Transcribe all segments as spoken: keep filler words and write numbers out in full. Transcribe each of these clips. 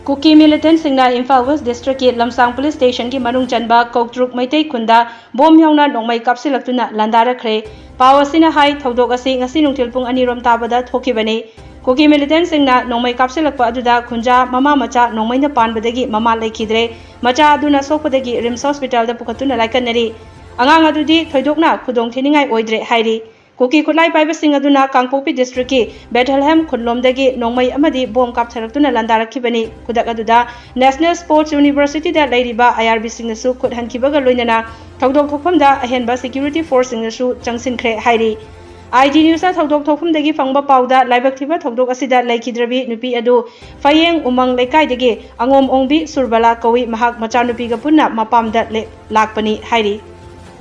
ꯀꯨꯀꯤ ꯃꯤꯂꯤꯇꯦꯟꯠꯁꯤꯡꯅ Imphal West ꯗꯤꯁꯇ꯭ꯔꯤꯛꯀꯤ ꯂꯝꯁꯥꯡ police ꯁ꯭ꯇꯦꯁꯟꯒꯤ ꯃꯅꯨꯡ ꯆꯟꯕ ꯀꯧꯇ꯭ꯔꯨꯛ ꯃꯩꯇꯩ ꯈꯨꯟꯗ ꯕꯣꯝ ꯌꯥꯎꯅ ꯅꯣꯡꯃꯩ ꯀꯥꯞꯁꯤꯜꯂꯛꯇꯨꯅ ꯂꯥꯟꯗꯥꯔꯛꯈ꯭ꯔꯦ꯫ ꯄꯥꯎ ꯑꯁꯤꯅ ꯍꯥꯏ, ꯊꯧꯗꯣꯛ ꯑꯁꯤ ꯉꯁꯤ ꯅꯨꯡꯊꯤꯜ ꯄꯨꯡ ꯑꯅꯤꯔꯣꯝ ꯇꯥꯕꯗ ꯊꯣꯛꯈꯤꯕꯅꯤ꯫ ꯀꯨꯀꯤ ꯃꯤꯂꯤꯇꯦꯟꯠꯁꯤꯡꯅ ꯅꯣꯡꯃꯩ ꯀꯥꯞꯁꯤꯜꯂꯛꯄ ꯑꯗꯨꯗ ꯈꯨꯟꯖꯥ ꯃꯃꯥ ꯃꯆꯥ ꯅꯣꯡꯃꯩꯅ ꯄꯥꯟꯕꯗꯒꯤ ꯃꯃꯥ ꯂꯩꯈꯤꯗ꯭ꯔꯦ꯫ ꯃꯆꯥ ꯑꯗꯨꯅ ꯁꯣꯛꯄꯗꯒꯤ ꯔꯤꯝꯁ ꯍꯣꯁꯄꯤꯇꯥꯜꯗ ꯄꯨꯈꯠꯇꯨꯅ ꯂꯥꯏꯀꯠꯅꯔꯤ꯫ ꯑꯉꯥꯡ ꯑꯗꯨꯗꯤ ꯊꯣꯏꯗꯣꯛꯅ ꯈꯨꯗꯣꯡ ꯊꯤꯅꯤꯡꯉꯥꯏ ꯑꯣꯏꯗ꯭ꯔꯦ ꯍꯥꯏꯔꯤ꯫ ꯀꯨꯀꯤ ꯈꯨꯠꯂꯥꯏ ꯄꯥꯏꯕꯁꯤꯡ ꯑꯗꯨꯅ ꯀꯥꯡꯄꯣꯛꯄꯤ ꯗꯤꯁꯇ꯭ꯔꯤꯛꯀꯤ ꯕꯦꯊꯦꯜꯍꯦꯝ ꯈꯨꯟꯂꯣꯝꯗꯒꯤ ꯅꯣꯡꯃꯩ ꯑꯃꯗꯤ ꯕꯣꯝ ꯀꯥꯞꯊꯔꯛꯇꯨꯅ ꯂꯥꯟꯗꯥꯔꯛꯈꯤꯕꯅꯤ꯫ ꯈꯨꯗꯛ ꯑꯗꯨꯗ ꯅꯦꯁꯅꯦꯜ ꯁ꯭ꯄꯣꯔꯠꯁ ꯌꯨꯅꯤꯚꯔꯁꯤꯇꯤꯗ ꯂꯩꯔꯤꯕ ꯑꯥꯏ ꯑꯥꯔ ꯕꯤꯁꯤꯡꯅꯁꯨ ꯈꯨꯠ ꯍꯟꯈꯤꯕꯒ ꯂꯣꯏꯅꯅ ꯊꯧꯗꯣꯛ ꯊꯣꯛꯐꯝꯗ ꯑꯍꯦꯟꯕ ꯁꯦꯀ꯭ꯌꯨꯔꯤꯇꯤ ꯐꯣꯔꯁꯁꯤꯡꯅꯁꯨ ꯆꯪꯁꯤꯟꯈ꯭ꯔꯦ ꯍꯥꯏꯔꯤ꯫ ꯑꯥꯏ ꯖꯤ ꯅ꯭ꯌꯨꯁꯅ ꯊꯧꯗꯣꯛ ꯊꯣꯛꯐꯝꯗꯒꯤ ꯐꯪꯕ ꯄꯥꯎꯗ ꯂꯥꯏꯕꯛ ꯊꯤꯕ ꯊꯧꯗꯣꯛ ꯑꯁꯤꯗ ꯂꯩꯈꯤꯗ꯭ꯔꯕꯤ ꯅꯨꯄꯤ ꯑꯗꯨ ꯐꯌꯦꯡ ꯎꯃꯪ ꯂꯩꯀꯥꯏꯗꯒꯤ ꯑꯉꯣꯝ ꯑꯣꯡꯕꯤ ꯁꯨꯔꯕꯂꯥ ꯀꯧꯏ꯫ ꯃꯍꯥꯛ ꯃꯆꯥꯅꯨꯄꯤꯒ ꯄꯨꯟꯅ ꯃꯄꯥꯝꯗ ꯂꯦ-, ꯂꯥꯛꯄꯅꯤ ꯍꯥꯏꯔꯤ꯫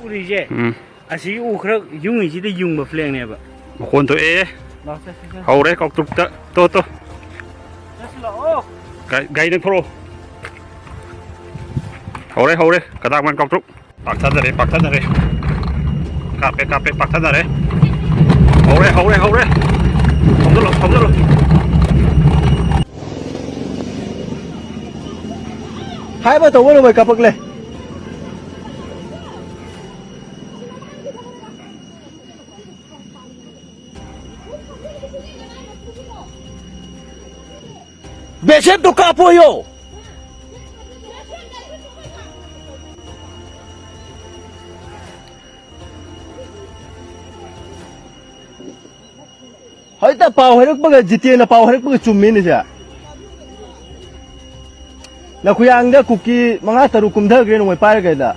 ꯎꯔꯤꯁꯦ? ꯎꯝ꯫ ꯑꯁꯤꯒꯤ ꯎ ꯈꯔ ꯌꯨꯡꯉꯤꯁꯤꯗ ꯌꯨꯡꯕ ꯐ꯭ꯂꯦꯛꯅꯦꯕ꯫ ꯃꯈꯣꯟ ꯊꯣꯛꯑꯦ꯫ ꯂꯥꯛꯁꯦ, ꯁꯤꯗ꯫ ꯍꯧꯔꯦ ꯀꯧꯇ꯭ꯔꯨꯛꯇ꯫ ꯇꯣ, ꯇꯣ꯫ ꯆꯠꯁꯤ ꯂꯥꯛꯑꯣ꯫ ꯒꯥ-, ꯒꯥꯔꯤ ꯅꯪꯊꯣꯔꯛꯑꯣ꯫ ꯍꯧꯔꯦ, ꯍꯧꯔꯦ꯫ ꯀꯗꯥꯛꯃꯟ ꯀꯧꯇ꯭ꯔꯨꯛ꯫ ꯄꯥꯛꯊꯅꯔꯦ, ꯄꯥꯛꯊꯅꯔꯦ꯫ ꯀꯥꯞꯄꯦ, ꯀꯥꯞꯄꯦ, ꯄꯥꯛꯊꯅꯔꯦ꯫ ꯍꯧꯔꯦ, ꯍꯧꯔꯦ, ꯍꯧꯔꯦ꯫ ꯊꯧꯖꯜꯂꯣ, ꯊꯧꯖꯜꯂꯣ꯫ ꯍꯥꯏꯕ ꯇꯧꯕ ꯅꯣꯡꯃꯩ ꯀꯥꯞꯄꯛꯂꯦ꯫ ꯕꯦꯁꯦꯞꯇꯣ ꯀꯥꯞꯄꯣꯌꯣ꯫ ꯍꯧꯖꯤꯛꯇ ꯄꯥꯎ ꯍꯥꯏꯔꯛꯄꯒ, ꯖꯤꯇꯦꯟꯅ ꯄꯥꯎ ꯍꯥꯏꯔꯛꯄꯒ ꯆꯨꯝꯃꯤꯅꯦꯁꯦ꯫ ꯅꯈꯨꯌꯥꯡꯗ ꯀꯨꯀꯤ ꯃꯉꯥ ꯇꯔꯨꯛ ꯀꯨꯝꯊꯈ꯭ꯔꯦ ꯅꯣꯡꯃꯩ ꯄꯥꯏꯔꯒ꯫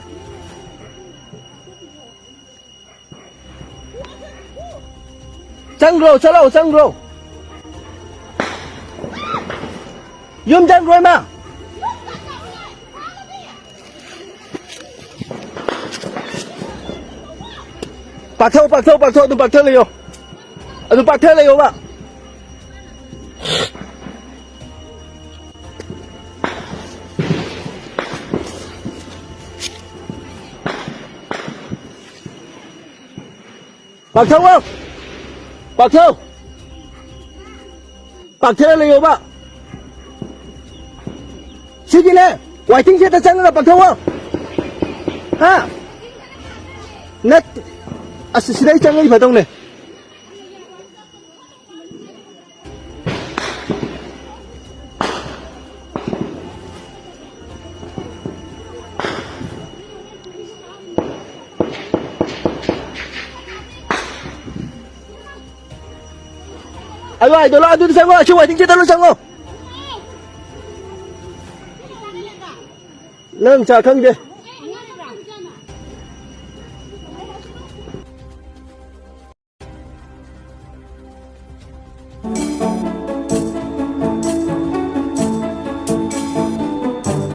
ꯆꯪꯈ꯭ꯔꯣ, ꯆꯠꯂꯣ, ꯆꯪꯈ꯭ꯔꯣ꯫ ꯌꯨꯝ ꯆꯪꯈ꯭ꯔꯣ, ꯏꯃꯥ꯫ ꯄꯥꯛꯊꯧ, ꯄꯥꯛꯊꯧ, ꯄꯥꯛꯊꯧ, ꯑꯗꯨꯝ ꯄꯥꯛꯊ ꯂꯩꯌꯣ꯫ ꯑꯗꯨꯝ ꯄꯥꯛꯊ ꯂꯩꯌꯣꯕ꯫ ꯄꯥꯛꯊꯧꯑꯣ! ꯄꯥꯛꯊꯧ! ꯄꯥꯛꯊꯔ ꯂꯩꯌꯣꯕ! ꯁꯤꯒꯤꯅꯦ, ꯋꯥꯏꯇꯤꯡ ꯁꯦꯠꯇ ꯆꯪꯉꯒ ꯄꯪꯊꯧꯑꯣ꯫ ꯍꯥ? ꯅꯠ-, ꯑꯁ, ꯁꯤꯗꯩ ꯆꯪꯉꯛꯏ ꯐꯗꯧꯅꯦ꯫ ꯑꯗꯨ ꯍꯥꯏꯗꯣ ꯂꯥꯛꯑꯣ, ꯑꯗꯨꯗ ꯆꯪꯉꯣ, ꯑꯁꯤ ꯋꯥꯏꯇꯤꯡ ꯁꯦꯠꯇ ꯂꯣꯏ ꯆꯪꯉꯣ꯫ ꯅꯪ ꯆꯥ ꯈꯪꯗꯦ꯫